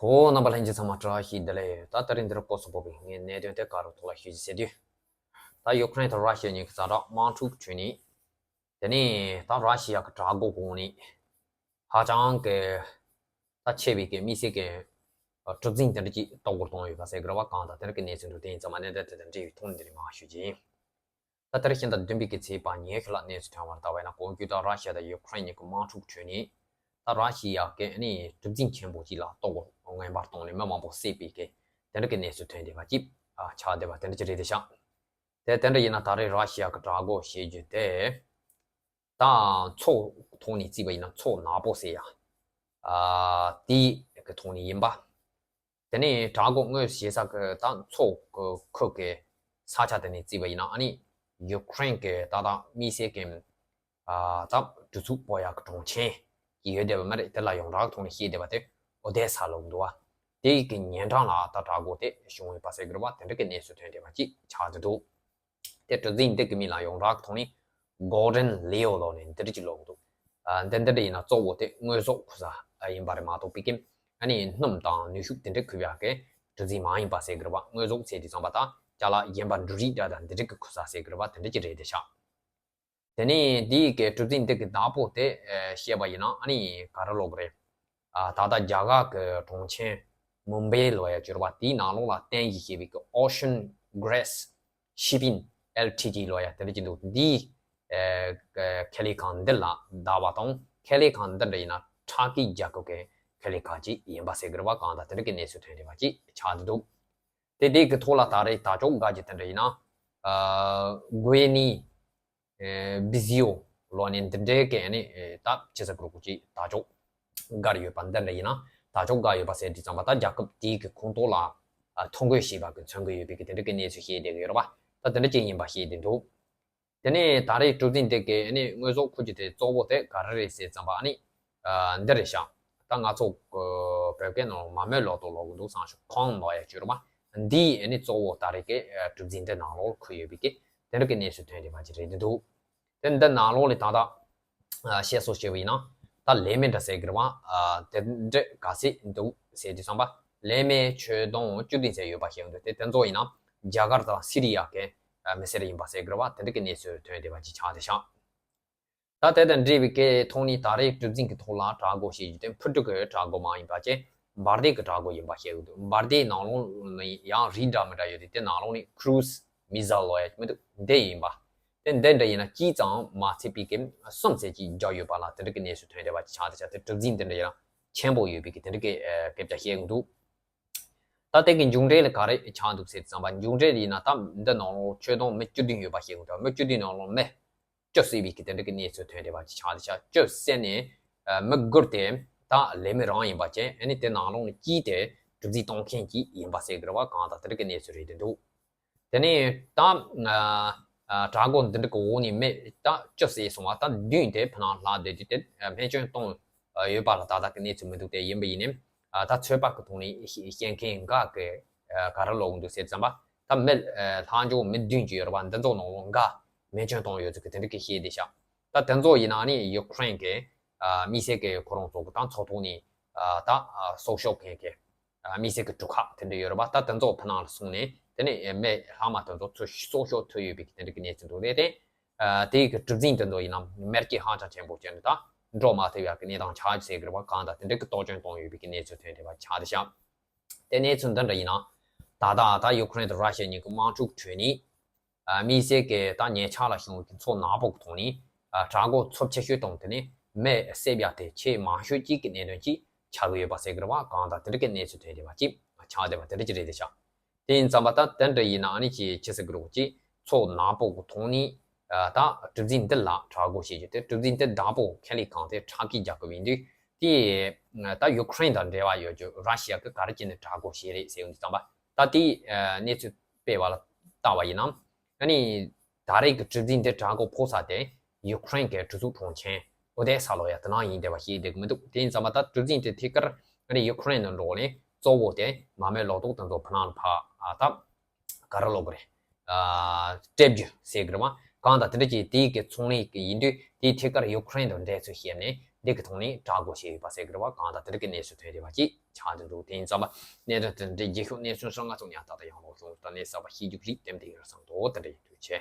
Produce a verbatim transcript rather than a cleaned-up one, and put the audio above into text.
ཨོ། རྣམ་པ་ལྷན་རྒྱས་ཚང་མ་བཀྲ་ཤིས་བདེ་ལེགས། ད་ད་རིང་འདིར་སྐོར་སོགས་པོ་བའི་ངའི་གནད་དོན་དེ་ག་རུ་ཐོག་ལ་ཞུ་རྒྱུ་ཟེར་དུས། ད་ཡུ་ཀེ་རེན་དང་ར་ཤི་ཡ་གཉིས་ཀྱི་ཛ་དྲག་དམག་འཁྲུག་བྱུང་ནས། དེ་ནས་ད་ར་ཤི་ཡ་གི་དྲག་འགོ་གོང་ནས་ཧ་ཅང་གི་ད་ཆེ་བའི་གི་དམིགས་བསལ་གི་གྲུ་གཟིངས་དེ་འདྲ་ཅིག་གཏོར་རྒོལ་གཏོང་ཡོད་པ་ཟེར་གི་རེད་བ། གང་དང་དེ་འདྲ་གི་གནས་ཚུལ་འདུག་དེ་ཡིན་ཙང་མ་གནད་དོན་དེ་དང་འབྲེལ་བའི་ཐོག་ནས་འདི་རིང་མར་ཞུ་རྒྱུ་ཡིན། ད་ལྟར་ཤིང་རྟ་བདུན་པའི་གི་ཚེས་པ་ཉི་ཤུ་ལ་གནས་ཚུལ་ཐོན་པར་ལྟ་བས་ན། གོང་རྒྱུ་དང་ར་ཤི་ཡ་དང་ཡུ་ཀེ་རེན་གཉིས་ཀྱི་དམག་འཁྲུག་བྱུང་ནས། ད་ར་ཤི་ཡ་གི་ཨ་ནི་གྲུ་གཟིངས་ཆེན་པོ་གཅིག་ལ་གཏོར་རྒོལ་ངན་པ་གཏོང་ནས་མི་མང་པོ་བསད་པའི་གི་དེ་འདྲ་གི་གནས་ཚུལ་ཐོན་བསྡད་པ་ཅིག་ཨ་ཆགས་བསྡད་པ་དེ་འདྲ་ཅིག་རེད་དེ་ཤག་དེ་དེ་འདྲ་ཡིན་ན་ད་རེས་ར་ཤི་ཡ་གི་དྲག་འགོ་བྱེད་རྒྱུ་དེ། ད་མཚོ་ཐོག་ནས་བརྩིས་པ་ཡིན་ན་མཚོ་ནག་པོ་ཟེར་ཡ། ཨ་དེའི་གི་ཐོག་ནས་ཡིན་པ། དེ་ནས་དྲག་འགོ་དངོས་བྱེད་ས་གི་ད་མཚོ་གི་ཁུལ་གི་ས་ཆ་དེ་ནས་བརྩིས་པ་ཡིན་ན་ཨ་ནི་ཡུ་ཀེ་རེན་གི་ད་ད་དམིགས་བསལ་གི་ཨ་ད་གྲུ་ཚུགས་སྤོ་ཡག་གི་གྲོང་ཁྱེར་གི་ཡོད་བསྡད་པ་མ་རེད། དེ་ལ་ཡོངས་གྲགས་ཐོག་ནས་ཤེས་བསྡད་པ་དེ་ཨོ་དེ་ས་ལབ་འདུག་བ། དེ་གི་ཉེ་འགྲམ་ལ་ད་དྲག་འགོ་དེ་བྱུང་ཡོད་པ་ཟེར་གི་རེད་བ། དེ་འདྲ་གི་གནས་ཚུལ་ཐོན་བསྡད་པ་ཅིག་ཆགས་ཀྱི་འདུག་དེ་གྲུ་གཟིངས་འདི་གི་མིང་ལ་ཡོངས་གྲགས་ཐོག་ནས་Golden Leo ལབ་ནས་འདི་འདྲ་ཅིག་ལབ་འདུག་ཨ་འདི་འདི་འདྲ་ཡིན་ན་གཙོ་བོ་དེ་དངོས་ཟོག་འཁུར་ས་ཡིན་པ་རེད་མ་གཏོགས་པའི་གི་ཨ་ནི་སྣུམ་དང་ནུས་ཤུགས་དེ་འདྲ་འཁུར་ཡག་གི་གྲུ་གཟིངས་མ་ཡིན་པ་ཟེར་གི་རེད་བ། དངོས་ཟོག་ཟེར་དུས་ཙམ་པ་ད་ཅ་ལག་གཞན་པ་འབྲུ་རིགས་འདྲ་དང་འདི་འདྲ་གི་འཁུར་ས་ཟེར་གི་རེད་བ། དེ་འདྲ་ཅིག་རེད་དེ་ཤག་དེ་ནས་འདིའི་གི་གྲུ་གཟིངས་འདི་གི་བདག་པོ་དེ་ཨ་བཤད་པ་ཡིན་ན་ཨ་ནི་ག་རེ་ལབ་དགོས་རེད། ཨ་ད་ལྟ་རྒྱ་གར་གི་གྲོང་ཁྱེར་མུམ་བྷེ་ལབ་ཡ་ཅིག་ཡོད་རེད་བ། དེའི་ནང་ལོགས་ལ་རྟེན་གཞི་བྱས་པའི་གི་Ocean Grace Shipping L T D ལབ་ཡ་དེ་འདྲ་ཅིག་འདུག་འདིའི་ཨ་ཁེ་ལས་ཁང་འདི་ལ་བདག་པ་དང་། ཁེ་ལས་ཁང་འདི་འདྲ་ཡིན་ན་ཊར་ཀི་རྒྱལ་ཁབ་ཀྱི་ཁེ་ལས་ཁང་ཅིག་ཡིན་པ་ཟེར་གི་རེད་བ། གང་ལྟར་དེ་འདྲ་གི་གནས་ཚུལ་ཐོན་བསྡད་པ་ཅིག་ཆགས་བསྡད་འདུག་དེ་དེ་གི་ཐོག་ལ་ད་རེས་དར་ལྕོག་དགའ་རྒྱུ་དེ་འདྲ་ཡིན་ན། ཨ་གུའེ་ནི་ཨེ་བི་ཟི་ཡོ་ལབ་ནས་འདི་འདྲའི་གི་ཨ་ནི་ཨེ་ད་ཆེ་ས་གུ་རུ་གུ་ཅིག་དར་ལྕོག་དགར་ཡོད་པ་འདི་འདྲ་ཡིན་ན། དར་ལྕོག་དགར་ཡོད་པ་ཟེར་དུས་ཙམ་པ་ད་རྒྱལ་ཁབ་དེའི་གི་ཁོངས་གཏོགས་ལ་ཨ་ཐོ་འགོད་བྱས་པ་གི་མཚོན་གི་ཡོད་པའི་གི་དེ་འདྲ་གི་གནས་ཚུལ་བཤད་བསྡད་གི་ཡོད་རེད་བ། ད་དེ་འདྲ་ཅིག་ཡིན་པ་བཤད་བསྡད་འདུག་དེ་ནས་ད་རེས་གྲུ་གཟིངས་དེ་གའི་ཨ་ནི་དངོས་ཟོག་ཁུར་རྒྱུ་དེ་གཙོ་བོ་དེ་ག་རེ་རེད་ཟེར་ཙམ་པ་ཨ་ནི་ཨ་འདི་རེད་ཤག་ད་ང་ཚོ་གི་བོད་སྐད་ནང་མ་རྨོས་ལོ་ཏོག་ལབ་གི་འདུག་བསམ་ཤག་ཁོང་ལབ་ཡ་ཅིག་ཡོད་རེད་བ། འདི་ཨ་ནི་གཙོ་བོ་ད་རེས་ཀྱི་ཨ་གྲུ་གཟིངས་དེ་ནང་ལོགས་ཁུར་ཡོད་པའི་གི་དེ་འདྲ་གི་གནས་ཚུལ་ཐོན་བསྡད་པ་ཅིག་རེད་འདུག་དེ་འདི་ནང་ལོགས་ནས་ད་ལྟ་ཨ་བཤད་སྲོལ་བྱས་པ་ཡིན་ན། ད་ལས་མེད་འདྲ་ཟེར་གི་རེད་བ། ཨ་དེ་འདྲ་ག་ཚད་འདུག་ཟེར་དུས་ཙམ་པ་ལས་མེད་ཆོས་དུང་བཅུ་བདུན་ཟེར་ཡོད་པ་ཞིག་འདུག་དེ་དེ་ཚོ་ཡིན་ན་རྒྱ་གར་དང་སི་རི་ཡ་གི་ཨ་མི་སེར་ཡིན་པ་ཟེར་གི་རེད་བ། དེ་འདྲ་གི་གནས་ཚུལ་ཐོན་བསྡད་པ་ཅིག་ཆགས་བསྡད་ཤག་ད་དེ་དང་འབྲེལ་བའི་གི་ཐོག་ནས་ད་རེས་གྲུ་གཟིངས་ཀྱི་ཐོག་ལ་དྲག་རྒོལ་བྱེད་རྒྱུ་དེ་འཕུར་གྲུ་གི་དྲག་རྒོལ་མ་ཡིན་པ་བྱས་འབར་མདེལ་གྱི་དྲག་རྒོལ་ཡིན་པ་བཤད་གི་འདུག་འབར་མདེལ་ནང་ལོགས་ནས་ཡང་རིགས་འདྲ་མི་འདྲ་ཡོད་དེ་དེ་ནང་ལོགས་ནས་ཀྲུ་ཟི་མི་ཟེལ་ལབ་ཡ་མི་འདུག་འདི་ཡིན་པ། དེ་འདི་འདྲ་ཡིན་ན་གཅིག་ཙམ་མ་ཚད་པའི་གི་གསུམ་ཟེར་གཅིག་རྒྱག་ཡོད་པ་ལ་དེ་འདྲ་གི་གནས་ཚུལ་ཐོན་བསྡད་པ་ཅིག་ཆགས་བསྡད་ཤག་དེ་གྲུ་གཟིངས་དེ་འདྲ་ཡིན་ན་ཆེན་པོ་ཡོད་པའི་གི་དེ་འདྲ་གི་ཨ་སྐད་ཆ་བཤད་གི་འདུག་ད་དེ་གི་མཇུག་འབྲས་ལ་ག་རེ་ཆགས་འདུག་ཟེར་ཙམ་པ་མཇུག་འབྲས་ལ་ཡིན་ན་ད་འདི་ནང་ལོགས་ཆོས་དུང་མི་བཅུ་བདུན་ཡོད་པ་བཤད་གི་འདུག་མི་བཅུ་བདུན་ནང་ལོགས་མི་བཅུ་བསད་པའི་གི་དེ་འདྲ་གི་གནས་ཚུལ་ཐོན་བསྡད་པ་ཅིག་ཆགས་བསྡད་ཤག་བཅུ་བསད་ནས་ཨ་མི་དགུ་དེ་ད་ལས་མེད་རང་ཡིན་པ་བྱས། ཨ་ནི་དེ་ནང་ལོགས་ནས་གཅིག་དེ་གྲུ་གཟིངས་གཏོང་མཁན་གཅིག་ཡིན་པ་ཟེར་གི་རེད་བ། གང་ལྟར་དེ་འདྲ་གི་གནས་ཚུལ་རེད་འདུག་དེ་ནས་ད་ཨ་ཨ་དྲག་རྒོལ་འདི་འདྲ་གི་འོག་ནས་མི་ད་བཅུ་བསད་སོང་བ། ད་བདུན་དེ་ཕ་ནང་ལྷག་བསྡད་དུས་དེ་ཨ་སྨན་བཅོས་གཏོང་ཨ་ཡོད་པ་ལ་ད་ལྟ་གི་གནས་ཚུལ་མི་འདུག་དེ་ཡིན་པ་ཡིན་ནའི་ཨ་ད་ཚོད་དཔག་གི་ཐོག་ནས་བཤད་མཁན་འགའ་གི་ཨ་ག་རེ་ལབ་འདུག་ཟེར་ཙམ་པ། ད་མི་ཨ་ལྷག་འཇོག་མི་བདུན་ཅིག་ཡོད་རེད་བ། འདི་ཚོ་ནང་ལོགས་འགའ་སྨན་བཅོས་གཏོང་ཡོད་ཚུལ་གི་དེ་འདྲ་གི་བཤད་བསྡད་ཤག་ད་དེ་ཚོ་ཡིན་ན་ནི་ཡུ་ཀེ་རེན་གི་ཨ་དམིགས་བསལ་གི་ཁོ་རང་ཚོ་གི་ད་མཚོ་ཐོག་ནས་ཨ་ད་ཨ་སྲོག་སྐྱོབ་མཁན་གི་ཨ་དམིགས་བསལ་གྱི་གྲུ་ཁ་དེ་འདྲ་ཡོད་རེད་པ། ད་དེ་ཚོ་ཕ་ནང་ལ་སོང་ནས་དེ་ནས་མི་ལྷག་མ་དེ་ཚོ་ཚུར་སྲོག་སྐྱོབ་ཐུབ་ཡོད་པའི་དེ་འདྲ་གི་གནས་ཚུལ་འདུག་དེ་དེ་ཨ་དེའི་གི་གྲུ་གཟིངས་དེ་ཚོ་ཡིན་ན་མེ་སྐྱེས་ཧ་ཅང་ཆེན་པོ་བྱས་ནས་ད་འགྲོ་མ་ཐུབ་ཡག་གི་གནས་སྟངས་ཆགས་ཟེར་གི་རེད་པ། གང་ལྟར་དེ་འདྲ་གི་གཏོར་སྐྱོན་གཏོང་ཡོད་པའི་གི་གནས་ཚུལ་ཐོན་བསྡད་པ་ཆགས་བསྡད་ཤག་དེ་གནས་ཚུལ་འདི་འདྲ་ཡིན་ན་ད་ལྟ་ད་ཡུ་ཀེ་རེན་དང་ར་ཤི་ཡ་གཉིས་ཀྱི་དམག་འཁྲུག་ཁྲོད་ནས། ཨ་དམིགས་བསལ་གྱི་ད་ཉེ་ཆར་ལ་བྱུང་བའི་མཚོ་ནག་པོ་གི་ཐོག་ནས་ཨ་དྲག་རྒོལ་ཚབས་ཆེ་ཤོས་གཏོང་དེ་ནས་མི་བསད་ཡག་དེ་ཆེས་མང་ཤོས་གཅིག་གི་གནད་དོན་གཅིག་ཆགས་ཀྱི་ཡོད་པ་ཟེར་གི་རེད་བ། གང་ལྟར་དེ་འདྲ་གི་གནས་ཚུལ་ཐོན་བསྡད་པ་གཅིག་ཆགས་བསྡད་པ་དེ་འདྲ་ཅིག་རེད་དེ་ཤག་དེ་ཡིན་ཙམ་པ་ད་དེ་འདྲ་ཡིན་ན་ཨ་ནི་ཅི་ཅི་ཟེར་གི་རེད་གཅིག་མཚོ་ནག་པོ་གི་ཐོག་ནས་ཨ་ད་གྲུ་གཟིངས་འདི་ལ་དྲག་རྒོལ་བྱེད་རྒྱུ་དེ། གྲུ་གཟིངས་འདི་བདག་པོ་ཁེ་ལས་ཁང་དེ་ཊར་ཀི་རྒྱལ་ཁབ་ཡིན་དུས་དེ་ད་ཡུ་ཀེ་རེན་དང་འབྲེལ་བ་ཡོད་རྒྱུ་ར་ཤི་ཡ་གི་ག་རེ་བྱས་ནས་དྲག་རྒོལ་བྱས་རེད་ཟེར་ཡོང་དུས་ཙམ་པ། ད་དེའི་ཨ་གནས་ཚུལ་སྤེལ་བ་ལ་བལྟ་བ་ཡིན་ན། ཨ་ནི་ད་རེས་ཀྱི་གྲུ་གཟིངས་འདི་དྲག་རྒོལ་ཕོག་ས་དེ་ཡུ་ཀེ་རེན་གྱི་གྲུ་གཟིངས་གྲོང་ཁྱེར་ཨོ་དེ་ས་ལབ་ཡ་དེ་ནང་ཡིན་བསྡད་པ་ཞིག་བསྡད་ཀྱི་མི་འདུག་དེ་ཡིན་ཙམ་པ་ད་གྲུ་གཟིངས་དེ་ཐད་ཀར་ཨ་ནི་ཡུ་ཀེ་རེན་དུ་འགྲོ་ནས་གཙོ་བོ་དེ་མ་རྨོས་ལོ་ཏོག་དེ་ཚོ་ཕ་ནང་ལ་ཕ་ཨ་ད་ག་རེ་ལབ་དགོས་རེད། ཨ་སྤྲད་རྒྱུ་ཟེར་གི་རེད་བ། གང་ལྟར་དེ་འདྲ་ཅིག་དེའི་གི་ཚོང་ལས་ཀྱི་ཡིན་དུས་དེའི་ཐད་ཀར་ཡུ་ཀེ་རེན་དང་འབྲེལ་ཚུལ་བཤད་ནས་ འདི་གི་ཐོག་ནས་དྲག་དགོས་ཞེས་ཡོད་པ་ཟེར་གི་རེད་བ། གང་ལྟར་དེ་རིགས་ཀྱི་གནས་ཚུལ་ཐོན་བསྡད་པ་ཅིག་ཆགས་བསྡད་འདུག་དེ་ཡིན་ཙང་མ་གནད་དོན་དེ་འདྲའི་རྗེས་ཤུལ་གནས་ཚུལ་སོགས་ང་ཚོ་ཉར་ཐག་དང་ཡང་ལོག་སོང་ད་ནས་གསར་པ་ཤེས་རྒྱུ་རིགས་དེ་འདྲ་ཡིན་ར་བསམ་འདུག་དེ་འདྲ་ཡིན། ཐུགས་རྗེ་ཆེ།